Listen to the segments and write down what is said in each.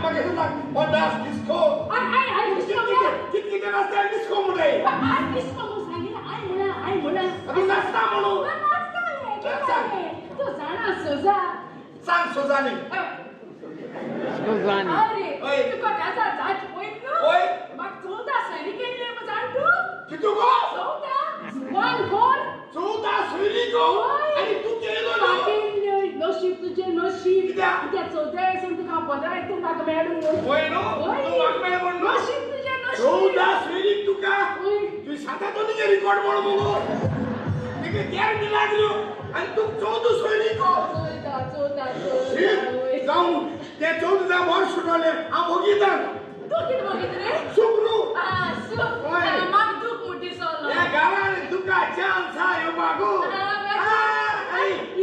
मागे सांग ओ दास disco I I disco कितकी ते नाचता डिस्को म्हणून I disco म्हणून सांगितलं I म्हणा I म्हणा तू नाचता म्हणून नाचता तू जाणा सोजा सांग सोजानी सोजानी अरे तुका काजा जाच पळयत न्हू हय म्हाका 14 सैनिक येयले मग जाण तूं कितू गो 14 1 4 14 सैनिक गो आनी तूं केलो न्हू नशीब तुजें नशीब कित्याक कित्याक 14 सून तुका 15 तूं म्हाका मेळूं वय न्हू तूं म्हाका मेळ म्हण न्हू नशीब तुजें नशीब 14 सैनिक तुका तुवें साताचो तुजें रिकॉर्ड म्हण मुगो तुगे तेर बी लागल्यो आनी तुका 14 सैनिक गो 14 14 जावं ते 14 वर्स सुटले हांव भोगितां तूं कितें भोगीत रे सूख न्हू सूख म्हाका दूख म्हूण दिसलो ह्या घरान तुका चान्स आहा येवपाक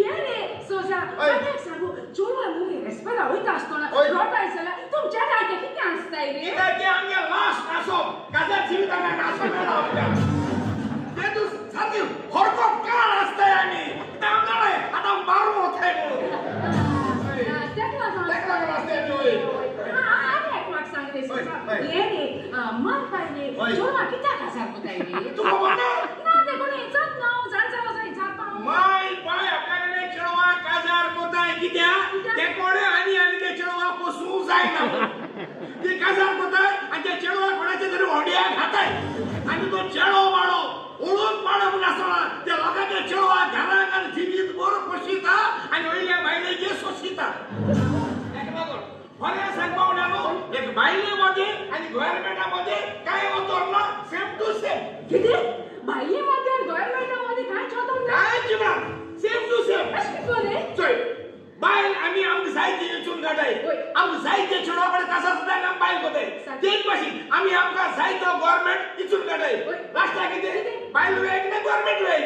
ये रे सोजा म्हाका एक सांगू चेडवां न्हू रे रेस्पेरा वयता आसतना रोडार जाल्यार तुमच्या आयते कितें आसताय रे कित्याक ते आमगे लास्ट नासप काजार जिवितान नासप मेळना आमकां ते तूं सारकी हरकत काळ आसताय आनी ते आमकां आतां बारू वताय म्हणून तेका लागून आसताय न्हू आनी एक म्हाका सांग रे सोजा हे रे मारताय रे चेडवां कित्याक काजार कोताय रे तुका खबर ना ना ते कोणी विचारत ना हांव जाण जालो जाय विचारपा माय पाय आपल्याकडे चेडवां काजार कोताय कित्याक ते कोणे आनी आनी ते चेडवां पोसूंक जायना ते काजार कोताय आनी ते चेडवा कोणाचे तरी होंडयाक घाताय आनी तो चेडो बाळो ओळून पाडप नासतना ते लोकांचे चेडवा घराक आनी जिवीत बरो पोशिता आनी वयल्या बायलेचे सोशिता खरें सांगपा म्हणल्यार न्हू एक बायले मदें आनी गोवोरमेंटा मदें कांय अंतर ना सेम टू सेम कितें बायले मदें आनी गोवोरमेंटा मदें कांयच अंतर ना कांयच ना सेम टू सेम अशें कितें रे चोय बायल आमी आमकां जाय ती विचून काडटाय आमकां जाय ते चेडवा कडेन काजार जाता आनी आमी बायल कोताय तेच भाशेन आमी आमकां जाय तो गोवोरमेंट विचून काडटाय लास्टाक कितें बायल वयर ना गोवोरमेंट वयर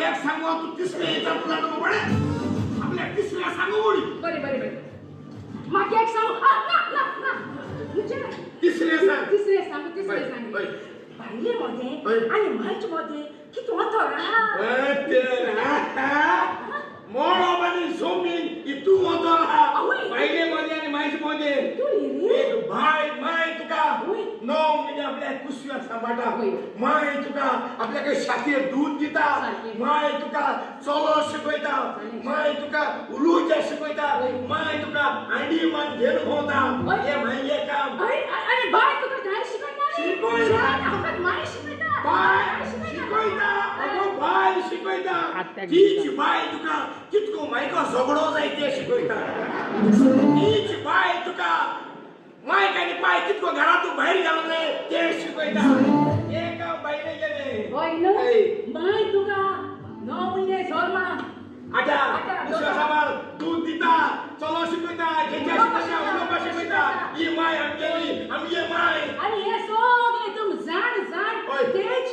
एक सांगू तूं तिसरें विचारता जाणा पळय आपल्याक तिसऱ्या सांगू उडी बरें बरें बरें म्हाका एक सांगू ना ना ना तिसरें सांग तिसरें सांगू तिसरें सांग बायले मदें आनी मायचे मदें कितें अंतर आहा मळब आनी जमीन इतू अंतर आहा बायले मदें आनी मायचे मदें एक बाय my तुका 9 म्हयने आपल्या कुसव्याक सांबाळटा माय तुका आपल्याक छातयेर दूद दिता माय तुका चलो शिकयता माय तुका उलोवचें शिकयता माय तुका हांडी मान घेवन भोंवता हें मायगे काम आनी बाय तुका कांय शिकयना शिकयता माय शिकयता बाय शिकयता अगो बाय शिकयता तीच बाय तुका कितको मायको झगडो जाय तें शिकयता तीच बाय तुका मायक आनी पाय कितको घरांतूं भायर घालूंक जाय तें शिकयता हें काम बायले गेलें हय न्हू माय तुका 9 म्हयने जल्मा आटा दुसऱ्या सांबाळ दूद दिता चलो शिकयता जेच्या शिकयता उलोवपाक शिकयता ही माय आमगेली आमगे माय आनी हें सगळें तुम जाण जाण तेच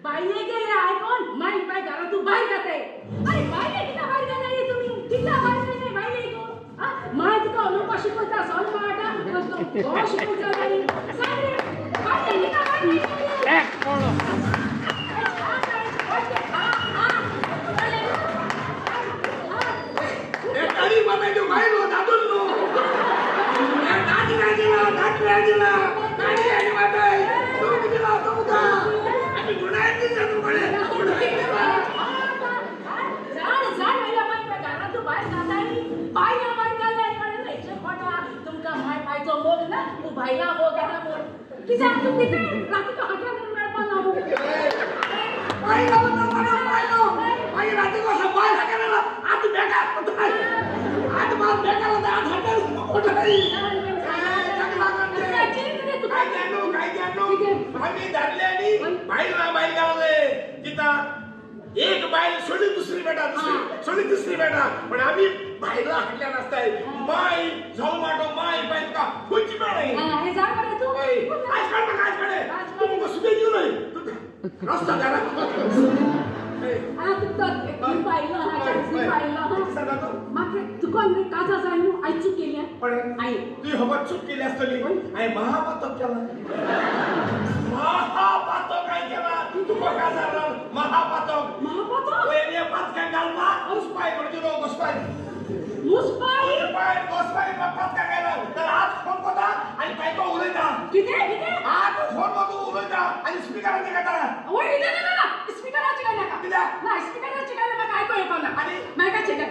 बायले गेले आयकोन माय पाय घरांतूं भायर घाताय आनी बायले कित्याक भायर घाताय तुमी कित्याक भायर घाताय बायले गो माय तुका उलोवपाक शिकयता जल्मा हाडटा घोव शिकयता सांग रे बायले कित्याक भायर घाताय Hey, कित्याक तूं कितें राती हाज्या मेळपा ना मागीर राती कसो बायल हागेर आतां बेकार आतां मात बेकार आतां हाडटा आमी धाडले आनी बायल ना बायल घालले किता एक बायल सोडली दुसरी बेटा दुसरी सोडली तिसरी बेटा पण आमी बायलां हाडल्या नासताय माय जल्माटो माय बाय तुका खंयची मेळ्ळी आयज काड म्हाका आयज काडे तूं म्हाका सुबे दिव न्हय रस्तो घरा तुका काजा जाय न्हू आयज चूक केल्या तुवें खबर चूक केली आसतली हांवें महापातक केला महापातक हांवें केला तुका काजार जावन महापातक महापातक पयलीं पातकां घालपाक घुसपाय म्हणचे न्हू घुसपाय घुसपाय घुसपाय पातकां घायला तर आज फोन करता आनी बायको उलयता कितें कितें आज फोन करून उलयता आनी स्पिकराचेर घेता वय ना ना ना स्पिकराचेर घाल नाका कित्याक ना स्पिकराचेर घाल म्हाका आयको येवपा ना आनी मायकाचेर घाल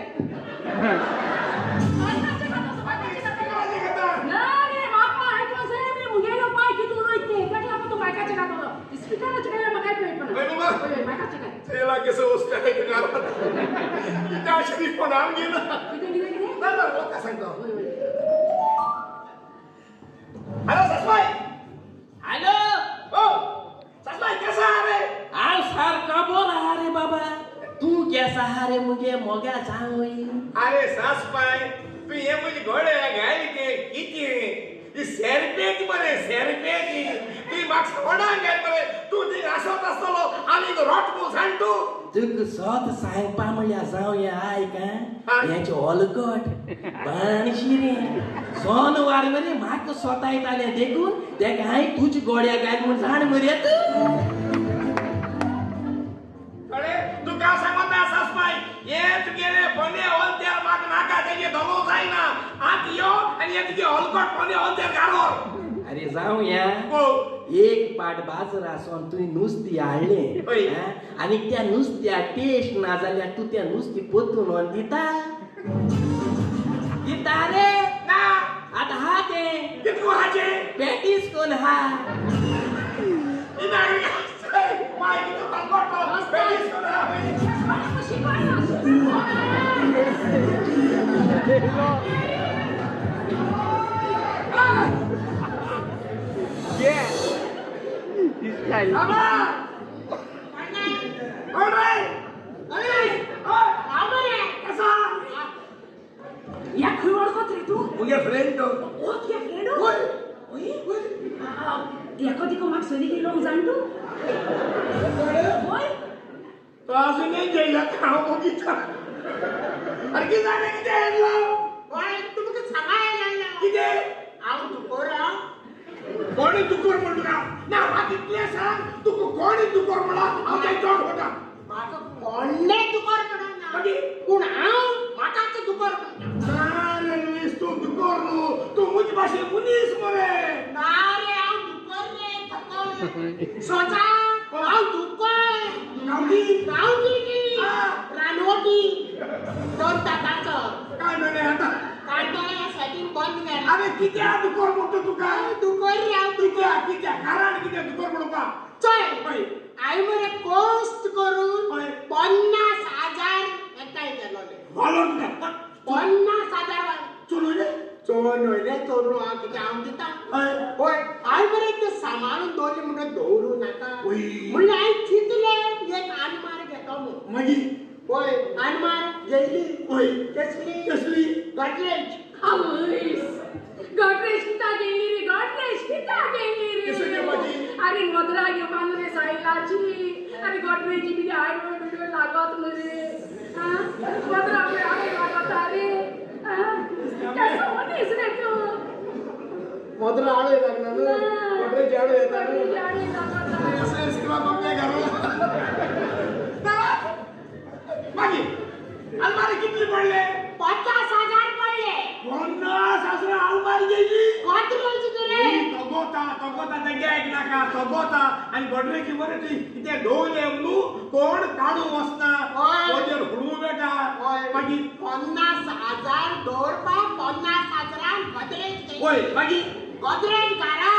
ना रे म्हाका आयको जाय रे मुगेलो पाय कितें उलयता तें ताका लागून तूं मायकाचेर घातलो स्पिकराचेर घाल्यार म्हाका आयको येवपा ना वय मायकाचेर घाल चेला केसो वस्ते कितें अशें फोनार घेयना कितें कितें कितें ना ना वता सांगता वय वय हॅलो सासबाय हॅलो ओ सासबाय केसा आहा रे हांव सारको बरो आहा रे बाबा तूं केसा आहा रे मुगे मोगा जावय अरे सासबाय तूं हे म्हजे घोडे घायली ते कितें ही सेरपेट मरे सेरपेट तुवें म्हाका सवणाक घाल मरे तूं थिंग आसत आसतलो आनी रोट सांग तूं तुका सत सांगपा म्हणल्यार जावया आयक हेचे हलकट बाणशिरें सोनवार मरे म्हाका सोतायतालें देखून तेका हांवें तुज्या गोड्या घाल म्हूण जाण मरे तूं कळ्ळें तुका सांगता सासबाय हे तुगेले पोने हॉलतेर म्हाका नाका तेजे धलो जायना आतां यो आनी हे तुगे हलकट पोने हॉलतेर घालोर अरे जावया एक पाट बाजारासून तुवें नुस्तें हाडलें आनी त्या नुस्त्या टेस्ट ना जाल्यार तूं त्या नुस्तें पोतून व्हरून दिता दिता रे ना आतां हा तें कितको हाचें पॅटीस कोन हा पॅटीस कोन हा Yeah. Abba! कोण रे? अरे! ओय! कसा? या खंय वळखत रे तूं? मुगे फ्रेंड तो. ओ तुगे फ्रेंड? ओय! ओय! एको दिको म्हाका सोदी गेलो जाण तूं? ओय! तो अजूनही जेयला हांव बगीता. अरे कितें जालें कितें येयला? ओय तूं म्हाका सांगा येयला कितें? हांव दुकोर हांव कोणी दुकोर म्हण तुका? ना म्हाका इतलें सांग तुका कोणी दुकोर म्हणला हांव तें तोंड फोडटा. म्हाका कोणें दुकोर म्हणना मागीर? पूण हांव म्हाकाच दुकोर म्हणटा. ना रे लुईस तूं दुकोर न्हू तूं म्हजे भाशेन मनीस मरे. ना रे हांव दुकोर रे दुकोर सोचा हांव दुकोर गांवठी? गांवठी न्ही रानवटी दोन दातांचो. काय म्हणलें आतां? कांदोळे सेटींग बंद केलां. अरे कित्याक दुकोर म्हणटा तुका? दुकोर रे हांव कित्याक कित्याक कारण कित्याक दुकोर म्हणपा? चल हय. हांवें मरे कश्ट करून हय. 50,000 एकठांय केलोले. वालोर तुका. 50,000 चोरून रे? चोर न्हय रे चोरून हांव कितें हांव दिता. हय. हय हांवें मरे तें सांबाळून दवरलें म्हणटकीर दवरूं नाका वय. म्हणल्यार हांवें चिंतलें एक आनमार घेतो म्हूण. मागीर? हय आनमार घेयली. हय. कसली? कसली? गोदरेज. आवयस! गोदरेज कित्याक घेयली रे? गोदरेज कित्याक घेयली रे? कशें घेवपाची? अरे मदरा घेवपाक न्हू रे सायलाची. अरे गोदरेजी बी आडव्यो बिडव्यो लागत मरे. आं मदरा बी आडव्यो लागता रे. आं केसो मनीस रे तूं? मदरा आडव्यो लागना न्हू? गोदरेज आडव्यो येता न्हू? गोदरेज आडव्यो लागता. अशें सिनेमा बघले घालून. मागीर आलमारी कितली पडले? 50,000 पडले. 50,000 आलमारी घेयली? गोदरेज रे. तगोता तगोता तेगे आयक नाका तगोता आनी गोदरेजी मरे ती कितें दवरले न्हू कोण काडूंक वचना वजेर हुडूं मेळटा. हय. मागीर 50,000 दवरपाक 50,000 गोदरेज घेयली. वय मागीर गोदरेज घरा.